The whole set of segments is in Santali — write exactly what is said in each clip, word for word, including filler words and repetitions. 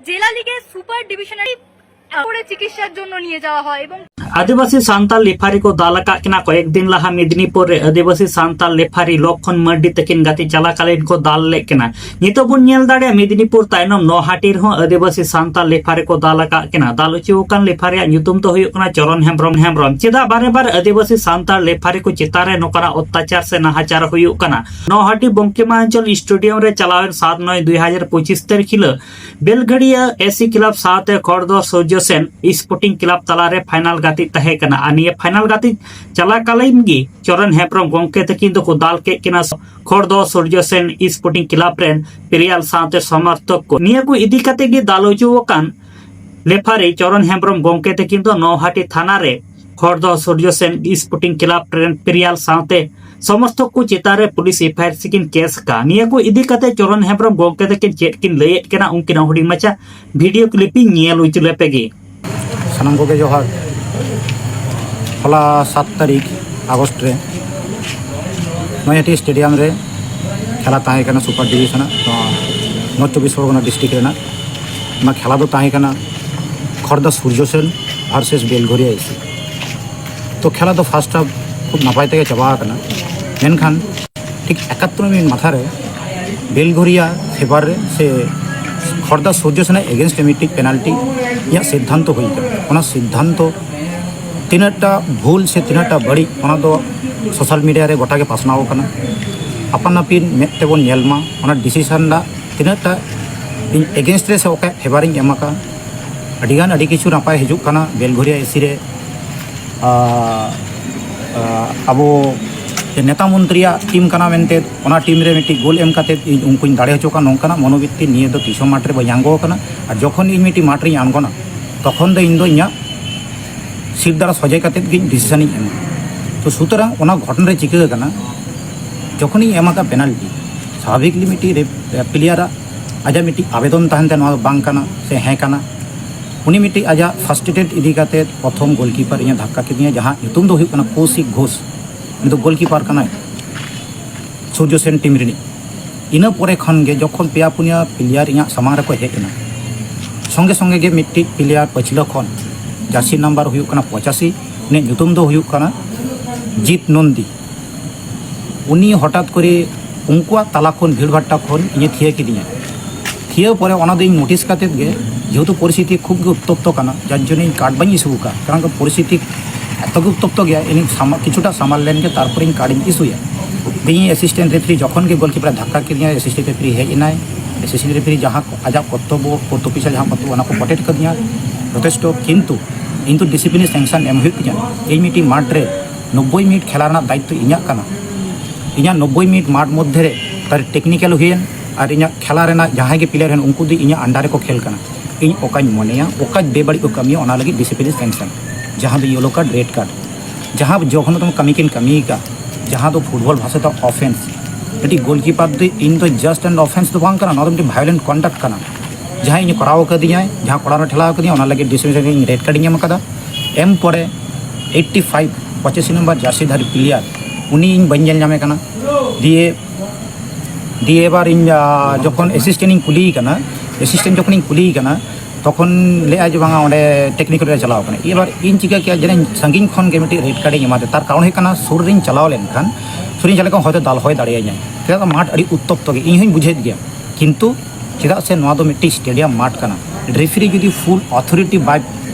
জেলা লিগে সুপার ডিভিশনারি করে চিকিৎসার জন্য নিয়ে যাওয়া হয় এবং ᱟᱹᱫᱤᱵᱟᱹᱥᱤ ᱥᱟᱱᱛᱟᱲ ᱞᱮᱯᱷᱟᱨᱤ ᱠᱚ ᱫᱟᱞ ᱟᱠᱟᱫ ᱠᱤᱱᱟ᱾ ᱠᱚᱭᱮᱠ ᱫᱤᱱ ᱞᱟᱦᱟ ᱢᱮᱫᱤᱱᱤᱯᱩᱨ ᱨᱮ ᱟᱹᱫᱤᱵᱟᱹᱥᱤ ᱥᱟᱱᱛᱟᱲ ᱞᱮᱯᱷᱟᱨᱤ ᱞᱚᱠᱷᱚᱱ ᱢᱟᱨᱰᱤ ᱛᱟᱹᱠᱤᱱ ᱜᱟᱛᱮ ᱪᱟᱞᱟᱠᱟᱞᱤᱱ ᱠᱚ ᱫᱟᱞ ᱞᱮᱫ ᱠᱤᱱᱟ᱾ ᱱᱤᱛᱚᱜ ᱵᱚᱱ ᱧᱮᱞ ᱫᱟᱲᱮᱭᱟᱜᱼᱟ, ᱢᱮᱫᱤᱱᱤᱯᱩᱨ ᱛᱟᱭᱱᱚᱢ ᱱᱚᱦᱟᱴᱤ ᱨᱮᱦᱚᱸ ᱟᱹᱫᱤᱵᱟᱹᱥᱤ ᱥᱟᱱᱛᱟᱲ ᱞᱮᱯᱷᱟᱨᱤ ᱠᱚ ᱫᱟᱞ ᱟᱠᱟᱫ ᱠᱤᱱᱟ᱾ ᱫᱟᱞ ᱚᱪᱚ ᱟᱠᱟᱱ ᱞᱮᱯᱷᱟᱨᱤᱭᱟᱜ ᱧᱩᱛᱩᱢ ᱫᱚ ᱦᱩᱭᱩᱜ ᱠᱟᱱᱟ ᱪᱚᱨᱚᱱ ᱦᱮᱢᱵᱨᱚᱢ ᱦᱮᱢᱵᱨᱚᱢ᱾ ᱪᱮᱫᱟᱜ ᱵᱟᱨᱮ ᱵᱟᱨ ᱟᱹᱫᱤᱵᱟᱹᱥᱤ ᱥᱟᱱᱛᱟᱲ ᱞᱮᱯᱷᱟᱨᱤ ᱠᱚ ᱪᱮᱛᱟᱱ ᱨᱮ ᱱᱚᱝᱠᱟᱱᱟᱜ ᱚᱛᱛᱟᱪᱟᱨ ᱥᱮ ᱱᱟᱦᱟᱪᱟᱨ ᱦᱩᱭᱩᱜ ᱠᱟᱱᱟ? ᱱᱚᱦᱟᱴᱤ ᱵᱚᱝᱠᱤᱢᱟᱧᱪᱚᱞ ᱥᱴᱮᱰᱤᱭᱟᱢ ᱨᱮ ᱪᱟᱞᱟᱣᱮᱱ ᱥᱟᱛ ᱱᱚᱭ ᱫᱩᱭ ᱦᱟᱡᱟᱨ ᱯᱚᱸᱪᱤᱥ ᱛᱟᱹᱨᱤᱠᱷ ᱦᱤᱞᱳᱜ ᱵᱮᱞᱜᱷᱟᱹᱲᱤᱭᱟᱹ ᱮᱥᱤ ᱠᱞᱟᱵᱽ ᱥᱟᱶᱛᱮ ᱠᱷᱚᱲᱫᱚ ᱥᱩᱨᱡᱚ ᱥᱮᱱ ᱥᱯᱳᱨᱴᱤᱝ ᱠᱞᱟᱵᱽ ᱛᱟᱞᱟᱨᱮ ᱯᱷᱟᱭᱱᱟᱞ ᱜᱟᱛᱮᱜ ᱛᱟᱦᱮᱸ ᱠᱟᱱᱟ᱾ ᱟᱨ ᱱᱤᱭᱟᱹ ᱯᱷᱟᱭᱱᱟᱞ ᱜᱟᱛᱮᱜ ᱪᱟᱞᱟᱠᱟᱞᱤᱱ ᱜᱮ ᱪᱚᱨᱚᱱ ᱦᱮᱢᱵᱨᱚᱢ ᱜᱚᱢᱠᱮ ᱛᱟᱹᱠᱤᱱ ᱫᱚᱠᱚ ᱫᱟᱞ ᱠᱮᱫ ᱠᱤᱱᱟ ᱠᱷᱚᱲᱫᱚ ᱥᱩᱨᱡᱚ ᱥᱮᱱ ᱥᱯᱳᱨᱴᱤᱝ ᱠᱞᱟᱵᱽ ᱨᱮᱱ ᱯᱞᱮᱭᱟᱨ ᱥᱟᱶᱛᱮ ᱥᱚᱢᱚᱨᱛᱷᱚᱠ ᱠᱚ᱾ ᱱᱤᱭᱟᱹ ᱠᱚ ᱤᱫᱤ ᱠᱟᱛᱮ ᱜᱮ ᱫᱟᱞ ᱚᱪᱚ ᱟᱠᱟᱱ ᱞᱮᱯᱷᱟᱨᱤ ᱪᱚᱨᱚᱱ ᱦᱮᱢᱵᱨᱚᱢ ᱜᱚᱢᱠᱮ ᱛᱟᱹᱠᱤᱱ ᱫᱚ ᱱᱚᱣᱦᱟᱴᱤ ᱛᱷᱟᱱᱟ ᱨᱮ ᱠᱷᱚᱲᱫᱚ ᱥᱩᱨᱡᱚ ᱥᱮᱱ ᱥᱯᱳᱨᱴᱤᱝ ᱠᱞᱟᱵᱽ ᱨᱮᱱ ᱯᱞᱮᱭᱟᱨ ᱥᱟᱶᱛᱮ ᱥᱚᱢᱚᱨᱛᱷᱚᱠ ᱠᱚ ᱪᱮᱛᱟᱱ ᱨᱮ ᱯᱩᱞᱤᱥ ᱮᱯᱷ ᱟᱭ ᱟᱨ ᱥᱮ ᱠᱤᱱ ᱠᱮᱥ ᱟᱠᱟᱫᱼᱟ᱾ ᱱᱤᱭᱟᱹ ᱠᱚ ᱤᱫᱤ ᱠᱟᱛᱮ ᱪᱚᱨᱚᱱ ᱦᱮᱢᱵᱨᱚᱢ ᱜᱚᱢᱠᱮ ᱛᱟᱹᱠᱤᱱ ᱪᱮᱫ ᱠᱤᱱ ᱞᱟᱹᱭᱮᱫ ᱠᱟᱱᱟ, ᱩᱱᱠᱤᱱᱟᱜ ᱦᱩᱰᱤᱧ ᱢᱟᱪᱷᱟ ᱵᱷᱤᱰᱤᱭᱳ ᱠᱞᱤᱯ ᱤᱧ ᱧᱮᱞ ᱦᱚᱪᱚ ᱞᱮᱯᱮ ᱜᱮ᱾ ᱥᱟᱱᱟᱢ ᱠᱚᱜᱮ ᱡᱚᱦᱟᱨ᱾ ᱦᱚᱞᱟ ᱥᱟᱛ ᱛᱟᱹᱨᱤᱠᱷ ᱟᱜᱚᱥᱴ ᱨᱮ ᱱᱚᱭᱦᱟᱴᱤ ᱥᱴᱮᱰᱤᱭᱟᱢ ᱨᱮ ᱠᱷᱮᱞᱟ ᱛᱟᱦᱮᱸ ᱠᱟᱱᱟ ᱥᱩᱯᱟᱨ ᱰᱤᱵᱷᱤᱥᱚᱱᱟᱜ, ᱱᱚᱣᱟ ᱱᱚᱨᱛᱷ ᱪᱚᱵᱵᱤᱥ ᱯᱚᱨᱜᱚᱱᱟ ᱰᱤᱥᱴᱨᱤᱠᱴ ᱨᱮᱱᱟᱜ᱾ ᱚᱱᱟ ᱠᱷᱮᱞᱟ ᱫᱚ ᱛᱟᱦᱮᱸ ᱠᱟᱱᱟ ᱠᱷᱚᱲᱫᱟ ᱥᱩᱨᱡᱚ ᱥᱮᱱ ᱵᱷᱟᱨᱥᱮᱥ ᱵᱮᱞᱜᱷᱚᱨᱤᱭᱟ ᱮᱥᱤ᱾ ᱛᱚ, ᱠᱷᱮᱞᱟ ᱫᱚ ᱯᱷᱟᱥᱴ ᱦᱟᱯ ᱠᱷᱩᱵ ᱱᱟᱯᱟᱭ ᱛᱮᱜᱮ ᱪᱟᱵᱟ ᱟᱠᱟᱱᱟ, ᱢᱮᱱᱠᱷᱟᱱ ᱴᱷᱤᱠ ᱮᱠᱟᱛᱛᱚᱨ ᱢᱤᱱᱤᱴ ᱢᱟᱛᱷᱟ ᱨᱮ ᱵᱮᱞᱜᱷᱚᱨᱤᱭᱟ ᱯᱷᱮᱵᱟᱨ ᱨᱮ ᱥᱮ ᱠᱷᱚᱲᱫᱟ ᱥᱩᱨᱡᱚ ᱥᱮᱱᱟᱜ ᱮᱜᱮᱱᱥᱴ ᱨᱮ ᱢᱤᱫᱴᱤᱡ ᱯᱮᱱᱟᱞᱴᱤ ᱤᱧᱟᱹᱜ ᱥᱤᱫᱽᱫᱷᱟᱱᱛᱚ ᱦᱩᱭ ᱟᱠᱟᱱᱟ᱾ ᱚᱱᱟ ᱥᱤᱫᱽᱫᱷᱟᱱᱛᱚ ᱛᱤᱱᱟᱹᱜᱴᱟ ᱵᱷᱩᱞ ᱥᱮ ᱛᱤᱱᱟᱹᱜᱴᱟ ᱵᱟᱹᱲᱤᱡ, ᱚᱱᱟ ᱫᱚ ᱥᱳᱥᱟᱞ ᱢᱤᱰᱤᱭᱟ ᱨᱮ ᱜᱚᱴᱟ ᱜᱮ ᱯᱟᱥᱱᱟᱣ ᱟᱠᱟᱱᱟ᱾ ᱟᱯᱟᱱ ᱟᱹᱯᱤᱱ ᱢᱮᱫ ᱛᱮᱵᱚᱱ ᱧᱮᱞ ᱢᱟ, ᱚᱱᱟ ᱰᱤᱥᱤᱥᱚᱱ ᱫᱚ ᱛᱤᱱᱟᱹᱜᱴᱟ ᱤᱧ ᱮᱜᱮᱱᱥᱴ ᱨᱮ ᱥᱮ ᱚᱠᱚᱭᱟᱜ ᱯᱷᱮᱵᱟᱨᱤᱧ ᱮᱢ ᱟᱠᱟᱫ᱾ ᱟᱹᱰᱤᱜᱟᱱ ᱟᱹᱰᱤ ᱠᱤᱪᱷᱩ ᱱᱟᱯᱟᱭ ᱦᱤᱡᱩᱜ ᱠᱟᱱᱟ ᱵᱮᱞᱜᱷᱚᱨᱤᱭᱟ ᱮᱥᱤ ᱨᱮ᱾ ᱟᱨ, ᱟᱨ ᱟᱵᱚ ᱡᱮ ᱱᱮᱛᱟ ᱢᱚᱱᱛᱨᱤᱭᱟᱜ ᱴᱤᱢ ᱠᱟᱱᱟ ᱢᱮᱱᱛᱮ ᱚᱱᱟ ᱴᱤᱢ ᱨᱮ ᱢᱤᱫᱴᱤᱡ ᱜᱳᱞ ᱮᱢ ᱠᱟᱛᱮ ᱤᱧ ᱩᱱᱠᱩᱧ ᱫᱟᱲᱮ ᱦᱚᱪᱚ ᱠᱚᱣᱟ, ᱱᱚᱝᱠᱟᱱᱟᱜ ᱢᱚᱱᱳᱵᱤᱛᱛᱤ ᱱᱤᱭᱟᱹ ᱫᱚ ᱛᱤᱥ ᱦᱚᱸ ᱢᱟᱴᱷ ᱨᱮ ᱵᱟᱹᱧ ᱟᱬᱜᱚ ᱟᱠᱟᱱᱟ᱾ ᱟᱨ ᱡᱚᱠᱷᱚᱱ ᱤᱧ ᱢᱤᱫᱴᱤᱡ ᱢᱟᱴᱷ ᱨᱤᱧ ᱟᱬᱜᱚᱱᱟ, ᱛᱚᱠᱷᱚᱱ ᱫᱚ ᱤᱧ ᱫᱚ ᱤᱧᱟᱹᱜ ᱥᱤᱨ ᱫᱟᱲᱟ ᱥᱚᱡᱷᱮ ᱠᱟᱛᱮ ᱜᱤᱧ ᱰᱤᱥᱤᱥᱚᱱᱤᱧ ᱮᱢᱟ᱾ ᱛᱚ, ᱥᱩᱛᱚᱨᱟᱝ ᱚᱱᱟ ᱜᱷᱚᱴᱚᱱᱟ ᱨᱮ ᱪᱤᱠᱟᱹ ᱟᱠᱟᱱᱟ, ᱡᱚᱠᱷᱚᱱᱤᱧ ᱮᱢ ᱟᱠᱟᱫ ᱯᱮᱱᱟᱞᱴᱤ, ᱥᱟᱵᱷᱟᱵᱤᱠᱞᱤ ᱢᱤᱫᱴᱤᱡ ᱨᱮ-, ᱯᱞᱮᱭᱟᱨᱟᱜ ᱟᱡᱟᱜ ᱢᱤᱫᱴᱤᱡ ᱟᱵᱮᱫᱚᱱ ᱛᱟᱦᱮᱱ ᱛᱟᱭᱟ, ᱱᱚᱣᱟ ᱫᱚ ᱵᱟᱝ ᱠᱟᱱᱟ ᱥᱮ ᱦᱮᱸ ᱠᱟᱱᱟ᱾ ᱩᱱᱤ ᱢᱤᱫᱴᱤᱡ ᱟᱡᱟᱜ ᱯᱷᱟᱥᱴ ᱮᱰ ᱤᱫᱤ ᱠᱟᱛᱮ ᱯᱨᱚᱛᱷᱚᱢ ᱜᱳᱞᱠᱤᱯᱟᱨ ᱤᱧᱮ ᱫᱷᱟᱠᱠᱟ ᱠᱮᱫᱤᱧᱟ, ᱡᱟᱦᱟᱸ ᱧᱩᱛᱩᱢ ᱫᱚ ᱦᱩᱭᱩᱜ ᱠᱟᱱᱟ ᱠᱳᱥᱤᱠ ᱜᱷᱳᱥ᱾ ᱩᱱᱤ ᱫᱚ ᱜᱳᱞᱠᱤᱯᱟᱨ ᱠᱟᱱᱟᱭ ᱥᱩᱨᱡᱚ ᱥᱮᱱ ᱴᱤᱢ ᱨᱤᱱᱤᱡ᱾ ᱤᱱᱟᱹ ᱯᱚᱨᱮ ᱠᱷᱚᱱ ᱜᱮ ᱡᱚᱠᱷᱚᱱ ᱯᱮᱭᱟ ᱯᱩᱱᱭᱟ ᱯᱞᱮᱭᱟᱨ ᱤᱧᱟᱹᱜ ᱥᱟᱢᱟᱝ ᱨᱮᱠᱚ ᱦᱮᱡ ᱮᱱᱟ, ᱥᱚᱸᱜᱮ ᱥᱚᱸᱜᱮ ᱜᱮ ᱢᱤᱫᱴᱤᱡ ᱯᱞᱮᱭᱟᱨ ᱯᱟᱹᱪᱷᱞᱟᱹ ᱠᱷᱚᱱ, ᱡᱟᱨᱥᱤ ᱱᱟᱢᱵᱟᱨ ᱦᱩᱭᱩᱜ ᱠᱟᱱᱟ ᱯᱚᱸᱪᱟᱥᱤ, ᱩᱱᱤᱭᱟᱜ ᱧᱩᱛᱩᱢ ᱫᱚ ᱦᱩᱭᱩᱜ ᱠᱟᱱᱟ ᱡᱤᱛ ᱱᱚᱱᱫᱤ᱾ ᱩᱱᱤ ᱦᱚᱴᱟᱛ ᱠᱚᱨᱮ ᱩᱱᱠᱩᱣᱟᱜ ᱛᱟᱞᱟ ᱠᱷᱚᱱ, ᱵᱷᱤᱲ ᱵᱷᱟᱴᱴᱟ ᱠᱷᱚᱱ ᱤᱧᱮ ᱛᱷᱤᱭᱟᱹ ᱠᱤᱫᱤᱧᱟ᱾ ᱛᱷᱤᱭᱟᱹ ᱯᱚᱨᱮ ᱚᱱᱟ ᱫᱚ ᱤᱧ ᱱᱳᱴᱤᱥ ᱠᱟᱛᱮᱫ ᱜᱮ, ᱡᱮᱦᱮᱛᱩ ᱯᱚᱨᱤᱥᱛᱷᱤᱛᱤ ᱠᱷᱩᱵ ᱜᱮ ᱩᱛᱛᱚᱯᱛᱚ ᱠᱟᱱᱟ, ᱡᱟᱨ ᱡᱚᱱᱱᱚ ᱤᱧ ᱠᱟᱨᱰ ᱵᱟᱹᱧ ᱤᱥᱩ ᱟᱠᱟᱫ, ᱠᱟᱨᱚᱱ ᱯᱚᱨᱤᱥᱛᱷᱤᱛᱤ ᱮᱛᱚ ᱜᱮ ᱩᱛᱛᱚᱯᱛᱚ ᱜᱮᱭᱟ, ᱤᱧ ᱥᱟᱢᱟ-, ᱠᱤᱪᱷᱩᱴᱟ ᱥᱟᱢᱟᱞ ᱞᱮᱱ ᱜᱮ, ᱛᱟᱨᱯᱚᱨᱮ ᱤᱧ ᱠᱟᱨᱰ ᱤᱧ ᱤᱥᱩᱭᱟ᱾ ᱫᱤᱭᱮ ᱤᱧ ᱮᱥᱤᱥᱴᱮᱱᱴ ᱨᱮᱯᱷᱟᱨᱤ ᱡᱚᱠᱷᱚᱱ ᱜᱮ ᱜᱳᱞᱠᱤᱯᱟᱨ ᱮ ᱫᱷᱟᱠᱠᱟ ᱠᱤᱫᱤᱧᱟ, ᱮᱥᱤᱥᱴᱮᱱᱴ ᱨᱮᱯᱷᱟᱨᱤ ᱦᱮᱡ ᱮᱱᱟᱭ᱾ ᱮᱥᱤᱥᱴᱮᱱᱴ ᱨᱮᱯᱷᱟᱨᱤ ᱡᱟᱦᱟᱸ ᱠᱚ-, ᱟᱡᱟᱜ ᱠᱚᱨᱛᱚᱵᱵᱚ, ᱠᱚᱨᱛᱚᱵᱵᱚ ᱯᱤᱪᱷᱟ ᱡᱟᱦᱟᱸ ᱠᱚᱨᱛᱚᱵᱵᱚ, ᱚᱱᱟ ᱠᱚ ᱯᱨᱚᱴᱮᱠᱴ ᱠᱟᱫᱤᱧᱟ ᱡᱚᱛᱷᱮᱥᱴᱚ, ᱠᱤᱱᱛᱩ ᱤᱧ ᱫᱚ ᱰᱤᱥᱤᱯᱞᱤᱱ ᱥᱮᱝᱥᱚᱱ ᱮᱢ ᱦᱩᱭᱩᱜ ᱛᱤᱧᱟ᱾ ᱤᱧ ᱢᱤᱫᱴᱤᱡ ᱢᱟᱴᱷ ᱨᱮ ᱱᱚᱵᱵᱳᱭ ᱢᱤᱱᱤᱴ ᱠᱷᱮᱞᱟ ᱨᱮᱱᱟᱜ ᱫᱟᱭᱤᱛᱛᱚ ᱤᱧᱟᱹᱜ ᱠᱟᱱᱟ᱾ ᱤᱧᱟᱹᱜ ᱱᱚᱵᱵᱳᱭ ᱢᱤᱱᱤᱴ ᱢᱟᱴᱷ ᱢᱚᱫᱽᱫᱷᱮ ᱨᱮ ᱛᱟᱨ ᱴᱮᱠᱱᱤᱠᱮᱞ ᱦᱩᱭᱮᱱ ᱟᱨ ᱤᱧᱟᱹᱜ ᱠᱷᱮᱞᱟ ᱨᱮᱱᱟᱜ ᱡᱟᱦᱟᱸᱭ ᱜᱮ ᱯᱞᱮᱭᱟᱨ ᱦᱩᱭᱮᱱ, ᱩᱱᱠᱩ ᱫᱚ ᱤᱧᱟᱹᱜ ᱟᱱᱰᱟᱨ ᱨᱮᱠᱚ ᱠᱷᱮᱞ ᱠᱟᱱᱟ᱾ ᱤᱧ ᱚᱠᱟᱧ ᱢᱚᱱᱮᱭᱟ, ᱚᱠᱟ ᱵᱮᱵᱟᱹᱲᱤᱡ ᱠᱚ ᱠᱟᱹᱢᱤᱭᱟ, ᱚᱱᱟ ᱞᱟᱹᱜᱤᱫ ᱰᱤᱥᱤᱯᱞᱤᱱ ᱥᱮᱝᱥᱚᱱ, ᱡᱟᱦᱟᱸ ᱫᱚ ᱭᱮᱞᱳ ᱠᱟᱨᱰ, ᱨᱮᱰ ᱠᱟᱨᱰ, ᱡᱟᱦᱟᱸ ᱡᱚᱜᱷᱚᱱᱚᱛᱚᱢ ᱠᱟᱹᱢᱤ ᱠᱤᱱ ᱠᱟᱹᱢᱤ ᱟᱠᱟᱫ, ᱡᱟᱦᱟᱸ ᱫᱚ ᱯᱷᱩᱴᱵᱚᱞ ᱵᱷᱟᱥᱟ ᱛᱮ ᱚᱯᱷᱮᱱᱥ᱾ ᱢᱤᱫᱴᱤᱡ ᱜᱳᱞᱠᱤᱯᱟᱨ ᱫᱚ ᱤᱧ ᱫᱚ ᱡᱟᱥᱴ ᱮᱱᱰ ᱚᱯᱷᱮᱱᱥ ᱫᱚ ᱵᱟᱝ ᱠᱟᱱᱟ, ᱱᱚᱣᱟ ᱫᱚ ᱢᱤᱫᱴᱤᱡ ᱵᱷᱟᱭᱳᱞᱮᱱᱴ ᱠᱚᱱᱰᱟᱠᱴ ᱠᱟᱱᱟ᱾ ᱡᱟᱦᱟᱸᱭ ᱤᱧ ᱠᱚᱨᱟᱣ ᱟᱠᱟᱫᱤᱧᱟᱭ, ᱡᱟᱦᱟᱸ ᱠᱚᱲᱟ ᱦᱚᱸ ᱴᱷᱮᱞᱟᱣ ᱟᱠᱟᱫᱤᱧᱟ, ᱚᱱᱟ ᱞᱟᱹᱜᱤᱫ ᱰᱤᱥᱤᱯᱞᱤᱱ ᱨᱮ ᱤᱧ ᱨᱮᱰ ᱠᱟᱨᱰ ᱤᱧ ᱮᱢ ᱟᱠᱟᱫᱟ᱾ ᱮᱢ ᱯᱚᱨᱮ ᱮᱭᱤᱴᱴᱤ ᱯᱷᱟᱭᱤᱵᱷ, ᱯᱚᱸᱪᱟᱥᱤ ᱱᱚᱢᱵᱚᱨ ᱡᱟᱨᱥᱤ ᱫᱷᱟᱨᱤ ᱯᱞᱮᱭᱟᱨ, ᱩᱱᱤ ᱤᱧ ᱵᱟᱹᱧ ᱧᱮᱞ ᱧᱟᱢᱮ ᱠᱟᱱᱟ᱾ ᱫᱤᱭᱮ, ᱫᱤᱭᱮ ᱮᱵᱟᱨ ᱤᱧ, ᱟ, ᱡᱚᱠᱷᱚᱱ ᱮᱥᱤᱥᱴᱮᱱᱴ ᱤᱧ ᱠᱩᱞᱤᱭᱮ ᱠᱟᱱᱟ, ᱮᱥᱤᱥᱴᱮᱱᱴ ᱡᱚᱠᱷᱚᱱ ᱤᱧ ᱠᱩᱞᱤᱭᱮ ᱠᱟᱱᱟ, ᱛᱚᱠᱷᱚᱱ ᱞᱟᱹᱭᱟᱭ ᱡᱮ, "ᱵᱟᱝᱟ, ᱚᱸᱰᱮ ᱴᱮᱠᱱᱤᱠᱮᱞ ᱨᱮ ᱪᱟᱞᱟᱣ ᱠᱟᱱᱟ᱾" ᱮᱵᱟᱨ ᱤᱧ ᱪᱤᱠᱟᱹ ᱠᱮᱭᱟ, ᱡᱮ ᱤᱧ ᱥᱟᱺᱜᱤᱧ ᱠᱷᱚᱱ ᱜᱮ ᱢᱤᱫᱴᱤᱡ ᱨᱮᱰ ᱠᱟᱨᱰ ᱤᱧ ᱮᱢᱟᱫᱮ, ᱛᱟᱨ ᱠᱟᱨᱚᱱ ᱦᱩᱭᱩᱜ ᱠᱟᱱᱟ, ᱥᱩᱨ ᱨᱤᱧ ᱪᱟᱞᱟᱣ ᱞᱮᱱᱠᱷᱟᱱ, ᱥᱩᱨ ᱨᱤᱧ ᱪᱟᱞᱟᱣ ᱞᱮᱱᱠᱷᱟᱱ ᱦᱚᱭᱛᱳ ᱫᱟᱞ ᱦᱚᱭ ᱫᱟᱲᱮᱭᱟᱹᱧᱟᱭ᱾ ᱪᱮᱫᱟᱜ ᱥᱮ ᱢᱟᱴᱷ ᱟᱹᱰᱤ ᱩᱛᱛᱚᱯᱛᱚ ᱜᱮ, ᱤᱧ ᱦᱚᱧ ᱵᱩᱡᱷᱟᱹᱣᱮᱫ ᱜᱮᱭᱟ, ᱠᱤᱱᱛᱩ ᱪᱮᱫᱟᱜ ᱥᱮ ᱱᱚᱣᱟ ᱫᱚ ᱢᱤᱫᱴᱤᱡ ᱥᱴᱮᱰᱤᱭᱟᱢ ᱢᱟᱴᱷ ᱠᱟᱱᱟ, ᱨᱮᱯᱷᱟᱨᱤ ᱡᱩᱫᱤ ᱯᱷᱩᱞ ᱚᱛᱷᱚᱨᱤᱴᱤ ᱵᱟᱭ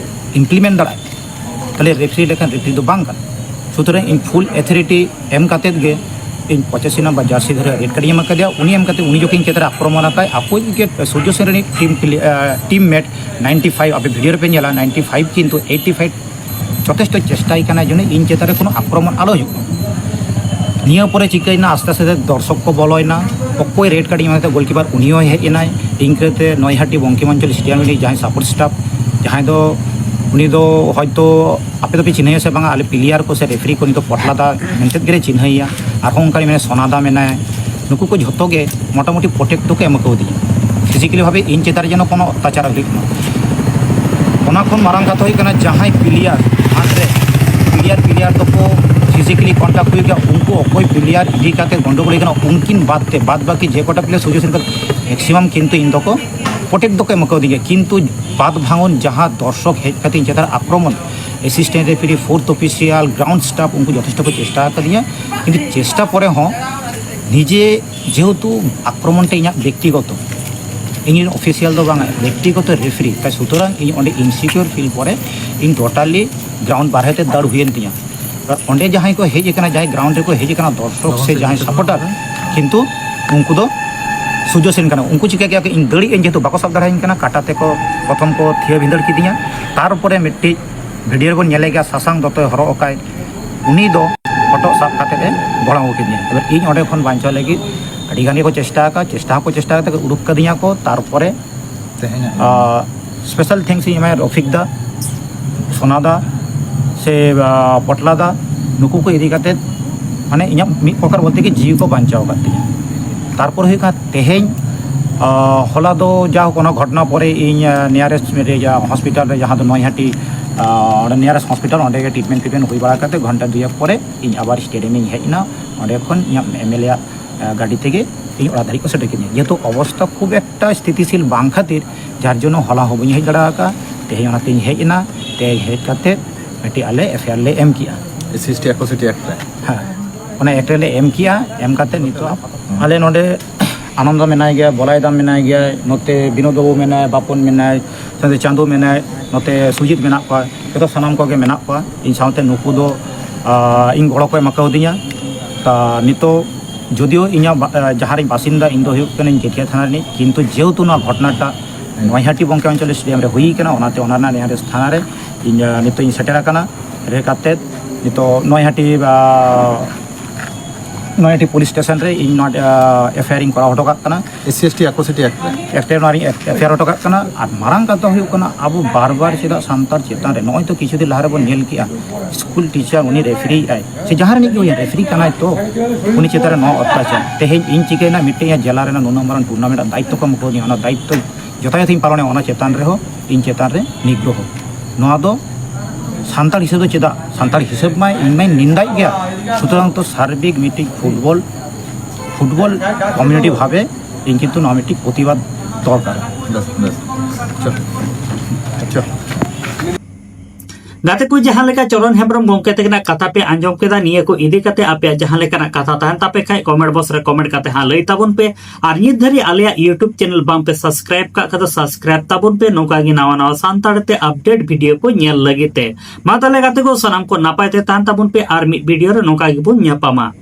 ᱤᱢᱯᱞᱤᱢᱮᱱᱴ ᱫᱟᱲᱮᱭᱟᱜᱼᱟ, ᱛᱟᱦᱞᱮ ᱨᱮᱯᱷᱟᱨᱤ ᱞᱮᱠᱟᱱ ᱨᱮᱯᱷᱟᱨᱤ ᱫᱚ ᱵᱟᱝ ᱠᱟᱱᱟ᱾ ᱥᱩᱛᱚᱨᱟᱝ ᱤᱧ ᱯᱷᱩᱞ ᱚᱛᱷᱚᱨᱤᱴᱤ ᱮᱢ ᱠᱟᱛᱮᱫ ᱜᱮ ᱤᱧ ᱯᱚᱸᱪᱟᱥᱤ ᱱᱟᱢᱵᱟᱨ ᱡᱟᱨᱥᱤ ᱫᱷᱟᱨᱮ ᱨᱮᱰ ᱠᱟᱨᱰ ᱤᱧ ᱮᱢ ᱟᱠᱟᱫᱮᱭᱟ᱾ ᱩᱱᱤ ᱮᱢ ᱠᱟᱛᱮ ᱩᱱᱤ ᱡᱚᱠᱷᱚᱱ ᱤᱧ ᱪᱮᱛᱟᱱ ᱨᱮ ᱟᱠᱨᱚᱢᱚᱱ ᱟᱠᱟᱫ, ᱟᱠᱚ ᱜᱮ ᱥᱩᱨᱡᱚ ᱥᱮᱱ ᱨᱤᱱᱤᱡ ᱴᱤᱢ ᱯᱞᱮ-, ᱟᱸ, ᱴᱤᱢ ᱢᱮᱴ ᱱᱟᱭᱤᱱᱴᱤ ᱯᱷᱟᱭᱤᱵᱷ, ᱟᱯᱮ ᱵᱷᱤᱰᱤᱭᱳ ᱨᱮᱯᱮ ᱧᱮᱞᱟ, ᱱᱟᱭᱤᱱᱴᱤ ᱯᱷᱟᱭᱤᱵᱷ ᱠᱤᱱᱛᱩ ᱮᱭᱤᱴᱴᱤ ᱯᱷᱟᱭᱤᱵᱷ ᱡᱚᱛᱷᱮᱥᱴᱚ ᱪᱮᱥᱴᱟᱭ ᱠᱟᱱᱟ ᱡᱮᱱᱚ ᱤᱧ ᱪᱮᱛᱟᱱ ᱨᱮ ᱠᱳᱱᱳ ᱟᱠᱨᱚᱢᱚᱱ ᱟᱞᱚ ᱦᱩᱭᱩᱜ ᱢᱟ᱾ ᱱᱤᱭᱟᱹ ᱯᱚᱨᱮ ᱪᱤᱠᱟᱹᱭᱮᱱᱟ, ᱟᱥᱛᱮ ᱟᱥᱛᱮ ᱫᱚᱨᱥᱚᱠ ᱠᱚ ᱵᱚᱞᱚᱭᱮᱱᱟ, ᱚᱠᱚᱭ ᱨᱮᱰ ᱠᱟᱨᱰ ᱤᱧ ᱮᱢᱟᱫᱮ ᱛᱟᱦᱮᱸᱫ, ᱜᱳᱞᱠᱤᱯᱟᱨ, ᱩᱱᱤ ᱦᱚᱸᱭ ᱦᱮᱡ ᱮᱱᱟᱭ᱾ ᱤᱱᱠᱟᱹᱛᱮ ᱱᱚᱭᱦᱟᱴᱤ ᱵᱚᱝᱠᱤᱢ ᱚᱧᱪᱚᱞ ᱥᱴᱮᱰᱤᱭᱟᱢ ᱨᱤᱱᱤᱡ ᱡᱟᱦᱟᱸᱭ ᱥᱟᱯᱳᱨᱴ ᱥᱴᱟᱯ, ᱡᱟᱦᱟᱸᱭ ᱫᱚ, ᱩᱱᱤ ᱫᱚ ᱦᱚᱭᱛᱳ ᱟᱯᱮ ᱫᱚᱯᱮ ᱪᱤᱱᱦᱟᱹᱭᱟ ᱥᱮ ᱵᱟᱝᱟ, ᱟᱞᱮ ᱯᱞᱮᱭᱟᱨ ᱠᱚ ᱥᱮ ᱨᱮᱯᱷᱟᱨᱤ ᱠᱚ, ᱩᱱᱤ ᱫᱚ ᱯᱚᱴᱞᱟ ᱫᱟ ᱢᱮᱱᱛᱮ ᱜᱮᱞᱮ ᱪᱤᱱᱦᱟᱹᱭᱮᱭᱟ᱾ ᱟᱨᱦᱚᱸ ᱚᱱᱠᱟ ᱢᱮᱱᱟᱭᱟ ᱥᱳᱱᱟ ᱫᱟ ᱢᱮᱱᱟᱭᱟ, ᱱᱩᱠᱩ ᱠᱚ ᱡᱷᱚᱛᱚ ᱜᱮ ᱢᱚᱴᱟᱢᱩᱴᱤ ᱯᱨᱚᱴᱮᱠᱴ ᱫᱚᱠᱚ ᱮᱢ ᱠᱟᱣᱫᱤᱧᱟ᱾ ᱯᱷᱤᱡᱤᱠᱮᱞᱤ ᱵᱷᱟᱵᱮ ᱤᱧ ᱪᱮᱛᱟᱱ ᱨᱮ ᱡᱮᱱᱚ ᱠᱳᱱᱳ ᱚᱛᱛᱟᱪᱟᱨ ᱟᱞᱚ ᱦᱩᱭᱩᱜ ᱢᱟ᱾ ᱚᱱᱟ ᱠᱷᱚᱱ ᱢᱟᱨᱟᱝ ᱠᱟᱛᱷᱟ ᱦᱩᱭᱩᱜ ᱠᱟᱱᱟ, ᱡᱟᱦᱟᱸᱭ ᱯᱞᱮᱭᱟᱨ ᱢᱟᱴᱷ ᱨᱮ, ᱯᱞᱮᱭᱟᱨ ᱯᱞᱮᱭᱟᱨ ᱫᱚᱠᱚ ᱯᱷᱤᱡᱤᱠᱮᱞᱤ ᱠᱚᱱᱴᱟᱠᱴ ᱦᱩᱭᱩᱜ ᱜᱮᱭᱟ, ᱩᱱᱠᱩ ᱚᱠᱚᱭ ᱯᱞᱮᱭᱟᱨ ᱤᱫᱤ ᱠᱟᱛᱮ ᱜᱚᱱᱰᱚᱜᱳᱞ ᱦᱩᱭ ᱠᱟᱱᱟ, ᱩᱱᱠᱤᱱ ᱵᱟᱫ ᱛᱮ, ᱵᱟᱫ ᱵᱟᱹᱠᱤ ᱡᱮ ᱠᱚᱴᱟ ᱯᱞᱮᱭᱟᱨ ᱥᱩᱡᱳᱜᱽ ᱥᱮᱱ ᱠᱟᱛᱮ ᱢᱮᱠᱥᱤᱢᱟᱢ ᱠᱤᱱᱛᱩ ᱤᱧ ᱫᱚᱠᱚ ᱯᱨᱚᱴᱮᱠᱴ ᱫᱚᱠᱚ ᱮᱢ ᱠᱟᱣᱫᱤᱧᱟ, ᱠᱤᱱᱛᱩ ᱵᱟᱫ ᱵᱷᱟঙᱚᱱ ᱡᱟᱦᱟᱸ ᱫᱚᱨᱥᱚᱠ ᱦᱮᱡ ᱠᱟᱛᱮ ᱤᱧ ᱪᱮᱛᱟᱱ ᱨᱮ ᱟᱠᱨᱚᱢᱚᱱ, ᱮᱥᱤᱥᱴᱮᱱᱴ ᱨᱮᱯᱷᱟᱨᱤ, ᱯᱷᱳᱨᱛᱷ ᱚᱯᱷᱤᱥᱤᱭᱟᱞ, ᱜᱨᱟᱣᱩᱱᱰ ᱥᱴᱟᱯ, ᱩᱱᱠᱩ ᱡᱚᱛᱷᱮᱥᱴᱚ ᱠᱚ ᱪᱮᱥᱴᱟ ᱟᱠᱟᱫᱤᱧᱟ, ᱠᱤᱱᱛᱩ ᱪᱮᱥᱴᱟ ᱯᱚᱨᱮ ᱦᱚᱸ ᱱᱤᱡᱮ ᱡᱮᱦᱮᱛᱩ ᱟᱠᱨᱚᱢᱚᱱ ᱴᱟ ᱤᱧᱟᱹᱜ ᱵᱮᱠᱛᱤᱜᱚᱛᱚ, ᱤᱧ ᱨᱮᱱ ᱚᱯᱷᱤᱥᱤᱭᱟᱞ ᱫᱚ ᱵᱟᱝ, ᱵᱮᱠᱛᱤᱜᱚᱛᱚ ᱨᱮᱯᱷᱟᱨᱤ, ᱛᱟᱭ ᱥᱩᱛᱚᱨᱟᱝ ᱤᱧ ᱚᱸᱰᱮ ᱤᱱᱥᱤᱠᱤᱭᱳᱨ ᱯᱷᱤᱞ ᱯᱚᱨᱮ ᱤᱧ ᱴᱳᱴᱟᱞᱤ ᱜᱨᱟᱣᱩᱱᱰ ᱵᱟᱨᱦᱮ ᱛᱮ ᱫᱟᱹᱲ ᱦᱩᱭᱮᱱ ᱛᱤᱧᱟ᱾ ᱚᱸᱰᱮ ᱡᱟᱦᱟᱸᱭ ᱠᱚ ᱦᱮᱡ ᱟᱠᱟᱱᱟ, ᱡᱟᱦᱟᱸᱭ ᱜᱨᱟᱣᱩᱱᱰ ᱨᱮᱠᱚ ᱦᱮᱡ ᱟᱠᱟᱱᱟ, ᱫᱚᱨᱥᱚᱠ ᱥᱮ ᱡᱟᱦᱟᱸᱭ ᱥᱟᱯᱳᱨᱴᱟᱨ, ᱠᱤᱱᱛᱩ ᱩᱱᱠᱩ ᱫᱚ ᱥᱩᱡᱚᱥᱮᱱ ᱠᱟᱱᱟ, ᱩᱱᱠᱩ ᱪᱤᱠᱟᱹ ᱠᱮᱭᱟ ᱠᱚ, ᱤᱧ ᱫᱟᱹᱲᱤᱡ ᱟᱹᱧ ᱡᱮᱦᱮᱛᱩ ᱵᱟᱠᱚ ᱥᱟᱵ ᱫᱟᱲᱮᱭᱟᱹᱧ ᱠᱟᱱᱟ, ᱠᱟᱴᱟ ᱛᱮᱠᱚ ᱯᱨᱚᱛᱷᱚᱢ ᱠᱚ ᱛᱷᱤᱭᱟᱹ ᱵᱷᱤᱸᱫᱟᱹᱲ ᱠᱤᱫᱤᱧᱟ᱾ ᱛᱟᱨᱯᱚᱨᱮ ᱢᱤᱫᱴᱤᱡ ᱵᱷᱤᱰᱤᱭᱳ ᱨᱮᱵᱚᱱ ᱧᱮᱞᱮ ᱜᱮᱭᱟ, ᱥᱟᱥᱟᱝ ᱫᱚᱛᱚᱭ ᱦᱚᱨᱚᱜ ᱟᱠᱟᱭ, ᱩᱱᱤ ᱫᱚ ᱦᱚᱴᱚᱜ ᱥᱟᱵ ᱠᱟᱛᱮ ᱮ ᱜᱚᱲᱟᱣ ᱠᱤᱫᱤᱧᱟ᱾ ᱮᱵᱟᱨ ᱤᱧ ᱚᱸᱰᱮ ᱠᱷᱚᱱ ᱵᱟᱧᱪᱟᱣ ᱞᱟᱹᱜᱤᱫ ᱟᱹᱰᱤ ᱜᱟᱱ ᱜᱮᱠᱚ ᱪᱮᱥᱴᱟ ᱟᱠᱟᱫ, ᱪᱮᱥᱴᱟ ᱦᱚᱸᱠᱚ ᱪᱮᱥᱴᱟ ᱠᱟᱛᱮ ᱩᱰᱩᱠ ᱠᱟᱫᱤᱧᱟ ᱠᱚ᱾ ᱛᱟᱨᱯᱚᱨᱮ ᱛᱮᱦᱮᱧᱟᱜ ᱟᱨ ᱥᱯᱮᱥᱟᱞ ᱛᱷᱮᱝᱠᱥ ᱤᱧ ᱮᱢᱟᱭᱟ ᱨᱚᱯᱷᱤᱠ ᱫᱟ, ᱥᱳᱱᱟ ᱫᱟ, ᱥᱮ ᱟᱨ ᱯᱚᱴᱞᱟ ᱫᱟ, ᱱᱩᱠᱩ ᱠᱚ ᱤᱫᱤ ᱠᱟᱛᱮ ᱢᱟᱱᱮ ᱤᱧᱟᱹᱜ ᱢᱤᱫ ᱯᱨᱚᱠᱟᱨ ᱵᱚᱞᱛᱮ ᱜᱮ ᱡᱤᱣᱤ ᱠᱚ ᱵᱟᱧᱪᱟᱣ ᱟᱠᱟᱫ ᱛᱤᱧᱟ᱾ ᱛᱟᱨᱯᱚᱨ ᱦᱩᱭᱩᱜ ᱠᱟᱱᱟ ᱛᱮᱦᱮᱧ, ᱟᱨ ᱦᱚᱞᱟ ᱫᱚ ᱡᱟᱦᱳᱠ ᱚᱱᱟ ᱜᱷᱚᱴᱚᱱᱟ ᱯᱚᱨᱮ ᱤᱧ ᱟᱨ ᱱᱤᱭᱟᱨᱮᱥᱴ ᱨᱮ ᱡᱟ ᱦᱚᱥᱯᱤᱴᱟᱞ ᱨᱮ, ᱡᱟᱦᱟᱸ ᱫᱚ ᱱᱚᱭᱦᱟᱴᱤ, ᱟᱨ ᱚᱸᱰᱮ ᱱᱤᱭᱟᱨᱮᱥᱴ ᱦᱚᱥᱯᱤᱴᱟᱞ, ᱚᱸᱰᱮ ᱜᱮ ᱴᱨᱤᱴᱢᱮᱱᱴ ᱴᱨᱤᱴᱢᱮᱱᱴ ᱦᱩᱭ ᱵᱟᱲᱟ ᱠᱟᱛᱮ ᱜᱷᱚᱱᱴᱟ ᱫᱩᱭᱮᱠ ᱯᱚᱨᱮ ᱤᱧ ᱟᱵᱟᱨ ᱥᱴᱮᱰᱤᱭᱟᱢ ᱤᱧ ᱦᱮᱡ ᱮᱱᱟ᱾ ᱚᱸᱰᱮ ᱠᱷᱚᱱ ᱤᱧᱟᱹᱜ ᱮᱢ ᱮᱞ ᱮ ᱟᱜ ᱜᱟᱹᱰᱤ ᱛᱮᱜᱮ ᱤᱧ ᱚᱲᱟᱜ ᱫᱷᱟᱹᱨᱤᱡ ᱠᱚ ᱥᱮᱴᱮᱨ ᱠᱤᱫᱤᱧᱟ᱾ ᱡᱮᱦᱮᱛᱩ ᱚᱵᱚᱥᱛᱟ ᱠᱷᱩᱵ ᱮᱠᱴᱟ ᱥᱛᱷᱤᱛᱤᱥᱤᱞ ᱵᱟᱝ ᱠᱷᱟᱹᱛᱤᱨ ᱡᱟᱨ ᱡᱚᱱᱱᱚ ᱦᱚᱞᱟ ᱦᱚᱸ ᱵᱟᱹᱧ ᱦᱮᱡ ᱫᱟᱲᱮ ᱟᱠᱟᱫᱼᱟ᱾ ᱛᱮᱦᱮᱧ ᱚᱱᱟᱛᱤᱧ ᱦᱮᱡ ᱮᱱᱟ᱾ ᱛᱮᱦᱮᱧ ᱦᱮᱡ ᱠᱟᱛᱮ ᱢᱤᱫᱴᱤᱡ ᱟᱞᱮ ᱮᱯᱷ ᱟᱭ ᱟᱨ ᱞᱮ ᱮᱢ ᱠᱮᱜᱼᱟ᱾ S C S T atrocity act ᱨᱮ᱾ ᱦᱮᱸ, ᱚᱱᱟ ᱮᱠᱴ ᱨᱮᱞᱮ ᱮᱢ ᱠᱮᱜᱼᱟ᱾ ᱮᱢ ᱠᱟᱛᱮ ᱱᱤᱛᱚᱜ ᱟᱞᱮ ᱱᱚᱰᱮ ᱟᱱᱚᱱᱫᱚ ᱢᱮᱱᱟᱭ ᱜᱮᱭᱟ, ᱵᱚᱞᱟᱭ ᱫᱟᱢ ᱢᱮᱱᱟᱭ ᱜᱮᱭᱟ, ᱱᱚᱛᱮ ᱵᱤᱱᱳᱫ ᱵᱟᱹᱵᱩ ᱢᱮᱱᱟᱭ, ᱥᱟᱶᱛᱮ ᱪᱟᱸᱫᱩ ᱢᱮᱱᱟᱭ, ᱱᱚᱛᱮ ᱥᱩᱡᱤᱛ ᱢᱮᱱᱟᱜ ᱠᱚᱣᱟ, ᱡᱚᱛᱚ ᱥᱟᱱᱟᱢ ᱠᱚᱜᱮ ᱢᱮᱱᱟᱜ ᱠᱚᱣᱟ᱾ ᱤᱧ ᱥᱟᱶᱛᱮ ᱱᱩᱠᱩ ᱫᱚ, ᱟᱸ, ᱤᱧ ᱜᱚᱲᱚ ᱠᱚ ᱮᱢ ᱠᱟᱣᱫᱤᱧᱟ᱾ ᱛᱟ ᱱᱤᱛᱚᱜ ᱡᱩᱫᱤᱭᱳ ᱤᱧᱟᱹᱜ ᱵᱟ-, ᱟᱸ, ᱡᱟᱦᱟᱸ ᱨᱤᱧ ᱵᱟᱥᱤᱱᱫᱟ, ᱤᱧ ᱫᱚ ᱦᱩᱭᱩᱜ ᱠᱟᱹᱱᱟᱹᱧ ᱡᱮᱴᱤᱭᱟ ᱛᱷᱟᱱᱟ ᱨᱤᱱᱤᱡ, ᱠᱤᱱᱛᱩ ᱡᱮᱦᱮᱛᱩ ᱱᱚᱣᱟ ᱜᱷᱚᱴᱚᱱᱟᱴᱟᱜ ᱱᱚᱭᱦᱟᱴᱤ ᱵᱚᱝᱠᱮ ᱚᱧᱪᱚᱞ ᱥᱴᱮᱰᱤᱭᱟᱢ ᱨᱮ ᱦᱩᱭ ᱠᱟᱱᱟ, ᱚᱱᱟᱛᱮ ᱚᱱᱟ ᱨᱮᱱᱟᱜ ᱱᱤᱭᱟᱨᱮᱥᱴ ᱛᱷᱟᱱᱟ ᱨᱮ ᱤᱧ, ᱟᱸ, ᱱᱤᱛᱚᱜ ᱤᱧ ᱥᱮᱴᱮᱨ ᱟᱠᱟᱱᱟ᱾ ᱨᱮ ᱠᱟᱛᱮ ᱱᱤᱛᱚᱜ ᱱᱚᱭᱦᱟᱴᱤ, ᱟᱸ, ᱱᱚᱭᱦᱟᱴᱤ ᱯᱩᱞᱤᱥ ᱥᱴᱮᱥᱚᱱ ᱨᱮ ᱤᱧ ᱱᱚᱣᱟ, ᱟᱸ, ᱮᱯᱷ ᱟᱭ ᱟᱨ ᱤᱧ ᱠᱚᱨᱟᱣ ᱦᱚᱴᱚ ᱠᱟᱜ ᱠᱟᱱᱟ᱾ S C S T atrocity act ᱨᱮ᱾ ᱮᱠᱴ ᱨᱮ ᱱᱚᱣᱟ ᱨᱤᱧ ᱮᱯᱷ ᱟᱭ ᱟᱨ ᱦᱚᱴᱚ ᱠᱟᱜ ᱠᱟᱱᱟ᱾ ᱟᱨ ᱢᱟᱨᱟᱝ ᱠᱟᱛᱷᱟ ᱦᱩᱭᱩᱜ ᱠᱟᱱᱟ, ᱟᱵᱚ ᱵᱟᱨ ᱵᱟᱨ ᱪᱮᱫᱟᱜ ᱥᱟᱱᱛᱟᱲ ᱪᱮᱛᱟᱱ ᱨᱮ, ᱱᱚᱜᱼᱚᱭ ᱛᱚ ᱠᱤᱪᱷᱩ ᱫᱤᱱ ᱞᱟᱦᱟ ᱨᱮᱵᱚᱱ ᱧᱮᱞ ᱠᱮᱜᱼᱟ, ᱥᱠᱩᱞ ᱴᱤᱪᱟᱨ ᱩᱱᱤ ᱨᱮᱯᱷᱟᱨᱤ ᱟᱭ, ᱥᱮ ᱡᱟᱦᱟᱸ ᱨᱤᱱᱤᱡ ᱜᱮ ᱦᱩᱭᱮᱱ, ᱨᱮᱯᱷᱟᱨᱤ ᱠᱟᱱᱟᱭ ᱛᱚ, ᱩᱱᱤ ᱪᱮᱛᱟᱱ ᱨᱮ ᱱᱚᱣᱟ ᱚᱛᱛᱟᱪᱟᱨ᱾ ᱛᱮᱦᱮᱧ ᱤᱧ ᱪᱤᱠᱟᱹᱭᱮᱱᱟ, ᱢᱤᱫᱴᱮᱱ ᱡᱮᱞᱟ ᱨᱮᱱᱟᱜ ᱱᱩᱱᱟᱹᱜ ᱢᱟᱨᱟᱝ ᱴᱩᱨᱱᱟᱢᱮᱱᱴ ᱨᱮᱱᱟᱜ ᱫᱟᱭᱤᱛᱛᱚ ᱠᱚ ᱮᱢ ᱠᱟᱣᱫᱤᱧᱟ, ᱚᱱᱟ ᱫᱟᱭᱤᱛᱛᱚ ᱡᱚᱛᱷᱟᱭᱚᱛ ᱤᱧ ᱯᱟᱞᱚᱱᱮᱫᱼᱟ, ᱚᱱᱟ ᱪᱮᱛᱟᱱ ᱨᱮᱦᱚᱸ ᱤᱧ ᱪᱮᱛᱟᱱ ᱨᱮ ᱱᱤᱜᱽᱨᱚᱦᱚ᱾ ᱱᱚᱣᱟ ᱫᱚ ᱥᱟᱱᱛᱟᱲ ᱦᱤᱥᱟᱹᱵ ᱫᱚ ᱪᱮᱫᱟᱜ? ᱥᱟᱱᱛᱟᱲ ᱦᱤᱥᱟᱹᱵ ᱢᱟ ᱤᱧ ᱢᱟᱧ ᱱᱤᱱᱫᱟᱭᱮᱫ ᱜᱮᱭᱟ, ᱥᱩᱛᱚᱨᱟᱝ ᱛᱚ ᱥᱟᱨᱵᱤᱠ ᱢᱤᱫᱴᱤᱡ ᱯᱷᱩᱴᱵᱚᱞ, ᱯᱷᱩᱴᱵᱚᱞ ᱠᱚᱢᱤᱭᱩᱱᱤᱴᱤ ᱵᱷᱟᱵᱮ ᱤᱧ ᱠᱤᱱᱛᱩ ᱱᱚᱣᱟ ᱢᱤᱫᱴᱤᱡ ᱯᱨᱚᱛᱤᱵᱟᱫ ᱫᱚᱨᱠᱟᱨ᱾ ᱵᱮᱥ, ᱵᱮᱥ᱾ ᱟᱪᱪᱷᱟ᱾ ᱟᱪᱪᱷᱟ᱾ ᱜᱟᱛᱮ ᱠᱚ, ᱡᱟᱦᱟᱸ ᱞᱮᱠᱟ ᱪᱚᱨᱚᱱ ᱦᱮᱢᱵᱨᱚᱢ ᱜᱚᱢᱠᱮ ᱛᱟᱹᱠᱤᱱᱟᱜ ᱠᱟᱛᱷᱟ ᱯᱮ ᱟᱸᱡᱚᱢ ᱠᱮᱫᱟ, ᱱᱤᱭᱟᱹ ᱠᱚ ᱤᱫᱤ ᱠᱟᱛᱮ ᱟᱯᱮᱭᱟᱜ ᱡᱟᱦᱟᱸ ᱞᱮᱠᱟᱱᱟᱜ ᱠᱟᱛᱷᱟ ᱛᱟᱦᱮᱱ ᱛᱟᱯᱮ ᱠᱷᱟᱡ, comment box ᱨᱮ comment ᱠᱟᱛᱮ ᱦᱟᱸᱜ ᱞᱟᱹᱭ ᱛᱟᱵᱚᱱ ᱯᱮ᱾ ᱟᱨ ᱱᱤᱛ ᱫᱷᱟᱹᱨᱤᱡ ᱟᱞᱮᱭᱟᱜ YouTube channel ᱵᱟᱝ ᱯᱮ subscribe ᱠᱟᱜ ᱠᱷᱟᱡ ᱫᱚ subscribe ᱛᱟᱵᱚᱱ ᱯᱮ, ᱱᱚᱝᱠᱟ ᱜᱮ ᱱᱟᱣᱟ ᱱᱟᱣᱟ ᱥᱟᱱᱛᱟᱲ ᱛᱮ update video ᱠᱚ ᱧᱮᱞ ᱞᱟᱹᱜᱤᱫ ᱛᱮ᱾ ᱢᱟ ᱛᱟᱦᱞᱮ ᱜᱟᱛᱮ ᱠᱚ, ᱥᱟᱱᱟᱢ ᱠᱚ ᱱᱟᱯᱟᱭ ᱛᱮ ᱛᱟᱦᱮᱱ ᱛᱟᱵᱚᱱ ᱯᱮ, ᱟᱨ ᱢᱤᱫ video ᱨᱮ ᱱᱚᱝᱠᱟ ᱜᱮᱵᱚᱱ ᱧᱟᱯᱟᱢᱟ᱾